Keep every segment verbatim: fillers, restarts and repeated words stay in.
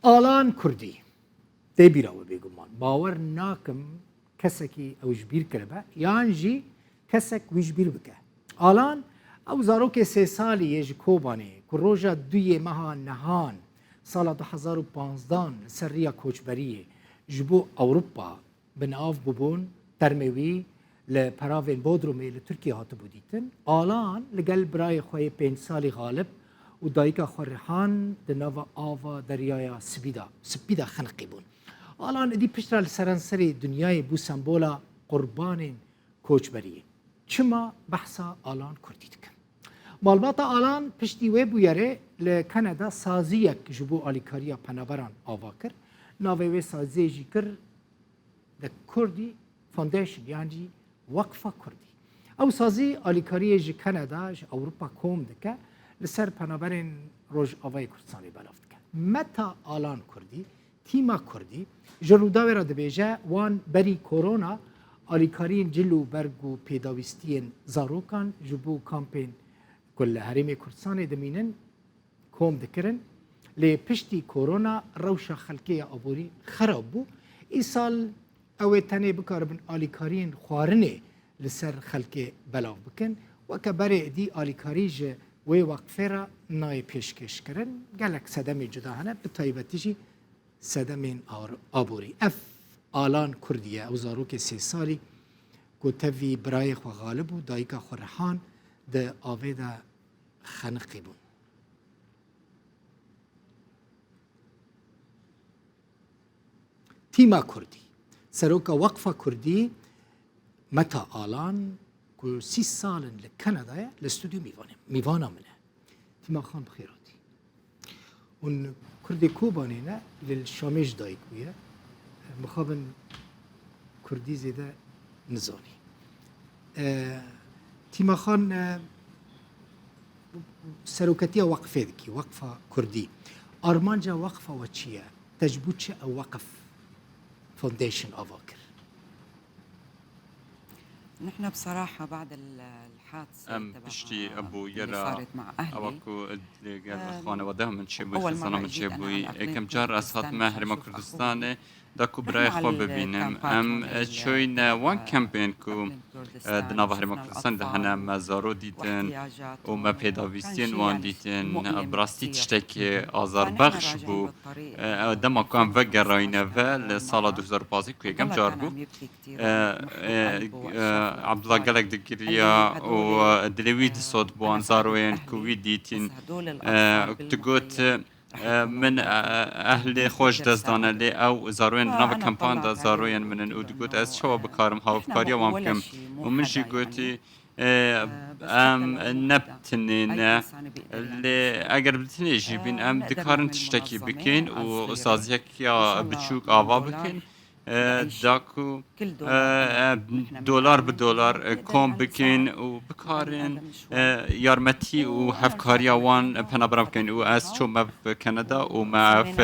Alan Kurdî. Tê bîra we bêguman. Bawer nakim kesekî ew ji bîr kiribe, yan jî kesek wî ji bîr bike. Alan, ew zarokê sê salî yê ji Kobanê, ku roja duyê meha nehan, sala du hezar û panzdan li ser riya koçberiyê ji bo Ewropa bi nav bûbûn, termê wî li peravên Bodrumê li Tirkiye hatibû dîtin. Alan li gel birayê xwe yê pênc salî Xalip û dayika xwe Rihan di nava ava Deryaya Sibî de, Sipî de xeniqî bûn. Alan êdî piştre li seranserê dinyayê bû sembola qurbanên koçberiyê. Çima behsa Alan Kurdî dikin? Malbata Alan piştî wê bûyerê li Kanada saziyek ji bo alîkariya penaberan ava kir. Navê wê saziyê jî kir The Kurdi Foundation, yan jî Weqfa Kurdî. Ew sazî alîkariyê ji Kanada, ji Ewropa kom dike, li ser penaberên Rojavayê Kurdistanê belav dike. Meta Alan Kurdî, Tîma Kurdî, ji Rûdawê re dibêje, wan berî korona alîkariyên cil û berg û pêdawîstiyên zarokan ji bo kampên ku li Herêmê Kurdistanê dimînin, kom dikirin. Lê piştî korona rewşa xelkê ya aborî xerab bû. Îsal ew ê tenê bikaribin alîkariyên xwarinê li ser xelkê belav bikin. Weke berê êdî alîkarî ji wê weqfê re nayê pêşkêşkirin. Gelek sedemên cuda hene, bi taybetî jî sedemên ar-, aborî. Ev Alan Kurdî ye, ew zarokê sê salî ku tevî birayê xwe Xalib û dayika xwe Rihan di avê de xeniqî bûn. Tîma Kurdî. Seroka Weqfa Kurdî Meta Alan ku sî sal in li Kanada ye, li stûdyo mîvan e. Mîvana min e. Tîma Xan bi xêr hatî. Hûn Kurdê Kobanê ne, lê li Şamê ji dayik bûye. Mixabin Kurdî zêde nizanî. E, Tîma Xan, e, seroketiya weqfê dikî, Weqfa Kurdî. Armanca weqfa we çi ye? Te ji bo çi ew weqf Foundation ava kir? نحن بصراحة بعد ال-، الحادثة Em تبع piştî اللي bûyera صارت مع أهلي، ewa ku li gel أم، xanewada min çêbûyî, أول مرة xizana min أجيت أنا çêbûyî, على إقليم yekem car ez كردستان hatime Herêma لأشوف Kurdistanê, أخوي. Da ku birayê xwe bibînim. Em, e, çoyne wan kempên ku, e, di nava Herêma Kurdistanê de hene, me zaro dîtin û me pêdavîstiyên wan dîtin. Bi rastî tiştekî azarbexş bû. E, e, dema ku em vegerayîne ve li sala du hezar û pazdeh ku yekem car bû, e, e, e, Abdullah gelek digiriya û, e, dilê wî disot bi wan zaroyên ku wî dîtin. E, digot, E, min, e, ehlê xwe ji dest dane, lê ew zaroyên di nava kempan de zaroyên min in û digot, ez çawa bikarim hawkariya wan bikim? Û min jî gotî, e, em ne tinê ne, lê eger bi tinê jî bîn, em dikarin tiştekî bikin û saziyekiya biçûk ava bikin. E, da ku, e, e, dolar bi dolar, e, kom bikin û bikarin, e, yarmetî û hevkariya wan, e, penaberan bikin. Û ez çûme bi Kanada û me ev,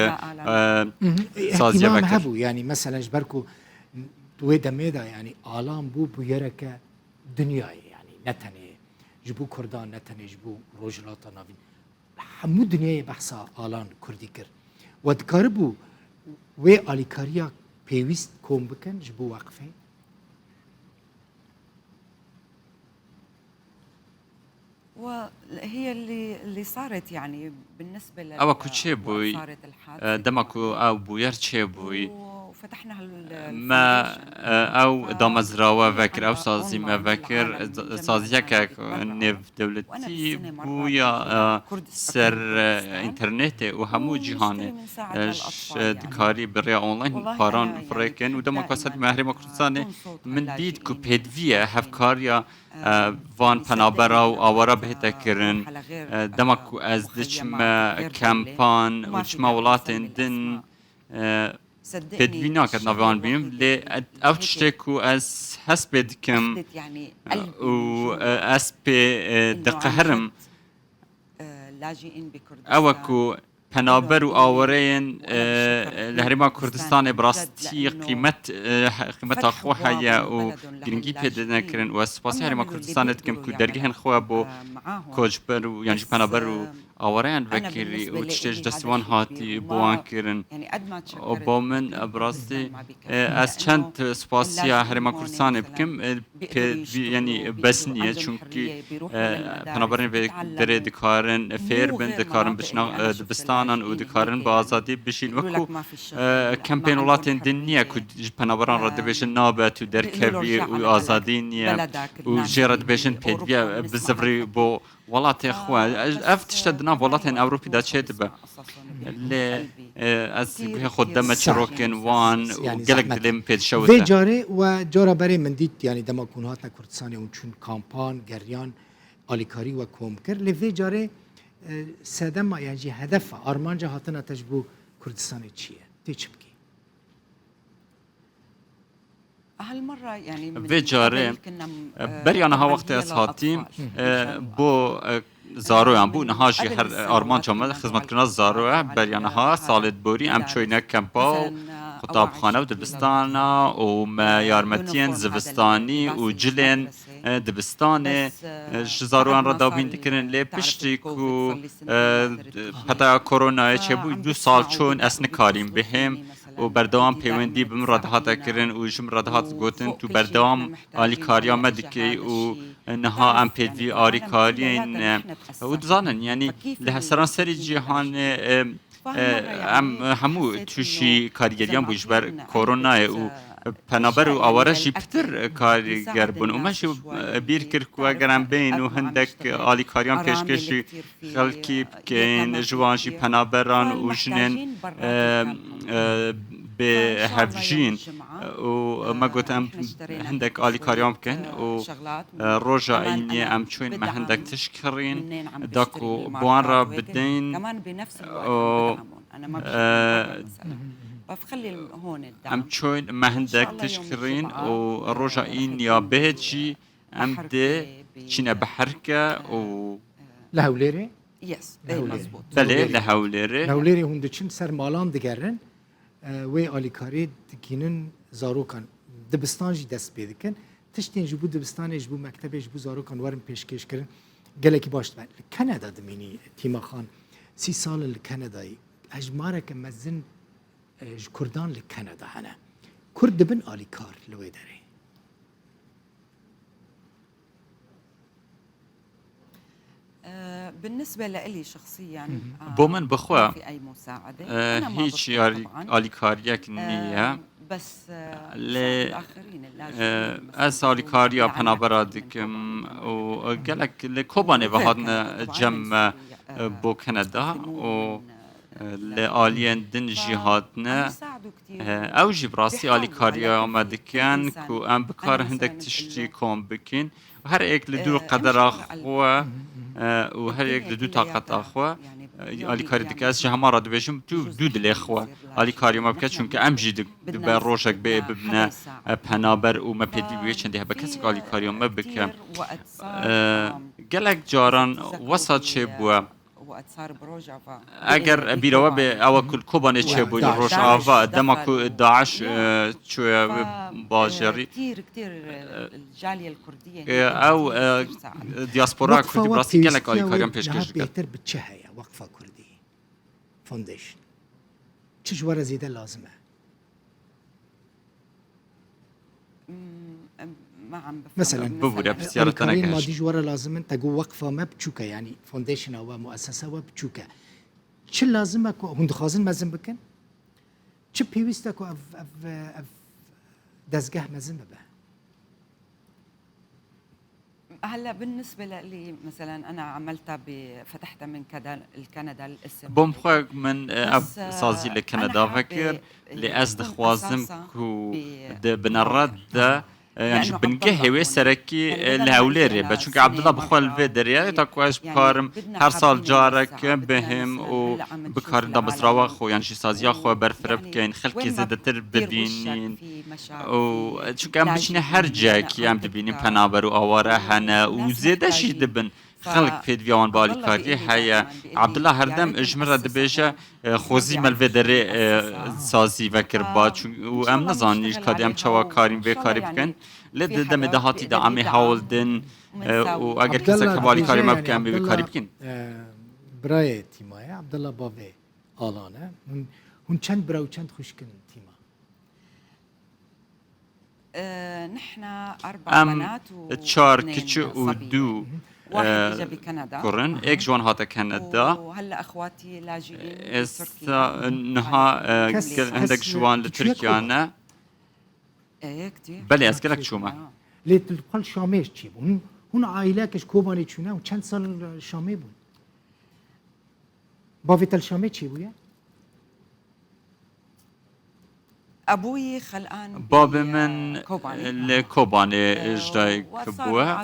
e, saziye vekir. Hebû, yanî, meselen, ji ber ku wê demê de, yanî, Alan bû bûyereke dinyayê, yanî, ne tenê ji bo Kurdan, ne tenê ji bo Rojhilata Navîn. Hemû dinyayê behsa Alan Kurdî kir. We dikaribû wê alîkariya pêwîst kom bikin ji bo weqfê? وهي اللي، اللي صارت، يعني، بالنسبة لل-، Ewa ku çêbûyî, وقت صارت الحادثة، e, dema ku ew bûyer çêbûyî, وفتحنا هال-، me, الفاونديشن. E, ew damezrawe vekir, ew sazî me vekir, saziyeke nêvdewletî bûya, e, ser, e, înternetê û hemû cîhanê, e, ş-, e, dikarî bi rêya online paran firêkin û dema ku ez hatîme Herêma Kurdistanê, min dît ku pêdivî ye hevkariya, e, van penabera û awara bihête kirin. E, dema ku ez diçime kempan û diçime welatên din, e, pêdivî naket navê wan bînim, lê ev tiştê ku ez hespê dikim, e, û, e, ez pê, e, diqehirim, ew e ku penaber û awareyên, e, li Herêma Kurdistanê bi rastî qîmet, e, qîmeta xwe heye û giringî pê didine kirin û ez spasî Herêma Kurdistanê dikim ku dergehên xwe bo koçber û yan jî penaber û awareyan vekirî û tiştê ji destê wan hatî bi wan kirin. Û bo min, e, bi rastî, e, ez çend spasiya Herêma Kurdistanê bikim, e, pê-, vî-, yanî bes niye, çunkî, e, penaberên vê derê dikarin fêr bin, dikarin biçin, e, dibistanan û dikarin bi azadî bijîn. Wekû, e, kempên welatên din niye ku ji penaberan re dibêjin nabe tu derkevî û azadî niye û jê re dibêjin pêdiviye bizivirî bo welatê xwe. Ev tişte di nav welatên Ewropî de çêdibe. Lê, e, ez guhê xwe deme çirokên wan û gelek dilê min pê dişewite. Vê carê we cara berê min dît, yanî dema ku hûn hatine Kurdistanê, hûn çûn kampan, geriyan, alîkarî we kom kir. Lê vê carê, e, sedema yan jî hedefa, armanca hatina te ji bo Kurdistanê çi ye? Tê çi bikî? Vê carê, e, beriya niha wextê ez hatîm, e, bo, e, zaroyan bû, niha jî her, e, armanca me xizmetkirina zaro ye. Beriya niha salê di borî em çoyne kempa û qutabxane û dibistana û me yarmetiyên zivistanî û cilên, e, dibistanê, e, ji zaroyan re dabîn dikirin. Lê piştî ku, e, petaya koronayê çêbû, du sal çûn ez nikarîm bihêm û berdewam pêwendî bi min re dihate kirin û ji min re dihat gotin, tu berdewam alîkariya me dikey û niha em pêdivî alîkariyên, e, û dizanin, yanî li seranserî cîhanê, e, e, em hemû tûşî karîgeriyan bû ji ber koronayê û penaber û aware jî pitir karîger bûn û me jî, e, bîr kir ku eger em bên û hindek alîkariyan pêşkêşî xelkî bikeyn, ji wan jî penaberan û jinên, e, e, bêhevjîn. Û me got em hindek alîkariyan bikin û, e, roja îniyê em çûn me hindek tişt kirîn, da ku bi wan re bidin û, e, em çûn me hindek tişt kirîn û roja îniya bêhêt jî em dê çîne biherike û Li Hewlêrê? Yes, Li Hewlêrê. Belê, li Hewlêrê. Li Hewlêrê hûn diçin ser malan digerin, e, wê alîkarî dikînin zarokan. Dibistan jî dest pê dikin. Tiştên ji bo dibistanê, ji bo mektebê, ji bo zarokan werin pêşkêş kirin. Gelekî baş dibe. Li Kanada dimînî Tîma Xan. Sî sal in li Kanadayî. Hejmareke mezin, e, ji Kurdan li Kanada hene. Kurd dibin alîkar li wê derê. Bo min bi xwe, e, hîç alîkariyek nîye. Lê, e, ez alîkariya penabera dikim û, e, gelek li Kobanê ve hatine cem me, e, bo Kanada û, e, li aliyên din jî hatine. E, ew jî bi rastî alîkariya me dikin ku em bikarin hindek tiştî kom bikin. Her êk li dû qedera xwe, e, û her êk li dû taqeta xwe, e, alîkarî dike. Ez ji hema re dibêjim, tu dû dilê xwe alîkariya me bike, çunke em jî di-, dibe rojek bê bibine, e, penaber û me pêdivî wê çendê hebe kesek alîkariya me bike. E, gelek caran wesa çêbûye. Eger bîra we bê, ewa ku li Kobanê çêbû, li Rojava, dema ku DAIŞ, e, çûye wê bajarî, e, ew, e, diaspora kurdî bi rastî gelek alîkariyan pêşkêş dike. Bêtir bi çi heye Weqfa Kurdî Foundation? Çi ji we re zêde lazim e? Mesela, bibûre, pisyara te negeş. Madî ji we re lazim in, te got weqfa me biçûk e, yanî foundationa we, muesesa we biçûk e. Çi lazim e ku hûn dixwazin mezin bikin? Çi pêwîst e ku ev, ev, ev dezgeh mezin bibe? هلا بالنسبة لإلي، مثلًا، أنا عملتها ب-، فتحتها من كدا-، الكندا، الاسم. Bo min xwe min, e, ev sazî li Kanada vekir, lê ez dixwazim ku di bineret de, e, yan jî bingehê wê serekî, e, li Hewlêrê be. Çunke Abdullah bi xwe li vê derê ye, ta ku ez bikarim her sal carek bihim û bikarin damezrava xwe yan jî saziya xwe berfireh bikeyin, xelkê zêdetir bibînin. Û, e, çunke em biçîne her cihekî em dibînin penaber û aware hene û zêde jî dibin. Xelk pêdiviya wan bi alîkariyê heye. Abdullah herdem ji min re dibêje, e, xwezî me li vê derê, e, sazî vekiriba. Çun-, û em nizanin ji kadî em çawa karîn vê karî bikin. Lê di demê dahatî de em ê hewl din, e, û eger kesek hebe alîkarî me bike, em ê vê karî bikin. Birayê Tîma ye, Abdullah bavê Alan e. Hûn, hûn çend bira û çend xwişk in Tîma? آه، نحن أربع Em بنات çar واثنين kiçi û صبي. du واحد e, إجا بكندا. kurin. Êk ji wan hate Kanada. وهلا أخواتي لاجئين بتركيا. Êsta niha e, Kes- gel- hindek ji wan li Tu çûye Tirkiya Kobanê? ne. ايه كثير. Belê, ez gelek çûme. Lê tu li qal Şamê çêbûn. Hûn, hûn aileyek ji Kobanê çûne û çend sal li Şamê bûn? Bavê te li Şamê çêbûye? أبوي خلقان Babê min بكوباني. li Kobanê ji dayik bûye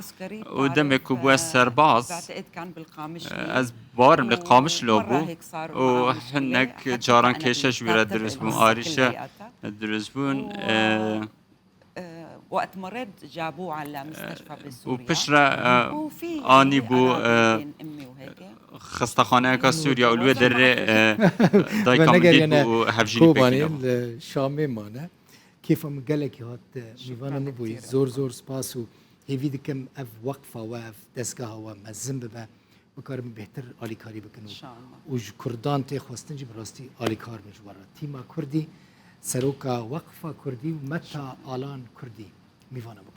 û demê ku bûye serbaz, ez bawerim li Qamişlo bû û hinek caran kêşe ji wî re dirust bûn, arîşe dirust bûn. E, وقت مرض جابوه على مستشفى û بسوريا. piştre e, anî bû e, xistexaneyeka Sûriya û li wê derê e, dayika min dît bû û hevjînî pêkî Kobanê nebû. Li Şamê mane. Kêfa min gelekî hat e, mîvana min bûyî. Zor zor spas û hêvî dikim ev weqfa we, ev dezgeha we mezin bibe. Bikarin bêhtir alîkarî bikin û, İnşallah. û ji Kurdan tê xwestin jî bi rastî alîkar bin ji we re. Tîma Kurdî, seroka Weqfa Kurdî û Meta Alan Kurdî mîvana min bû.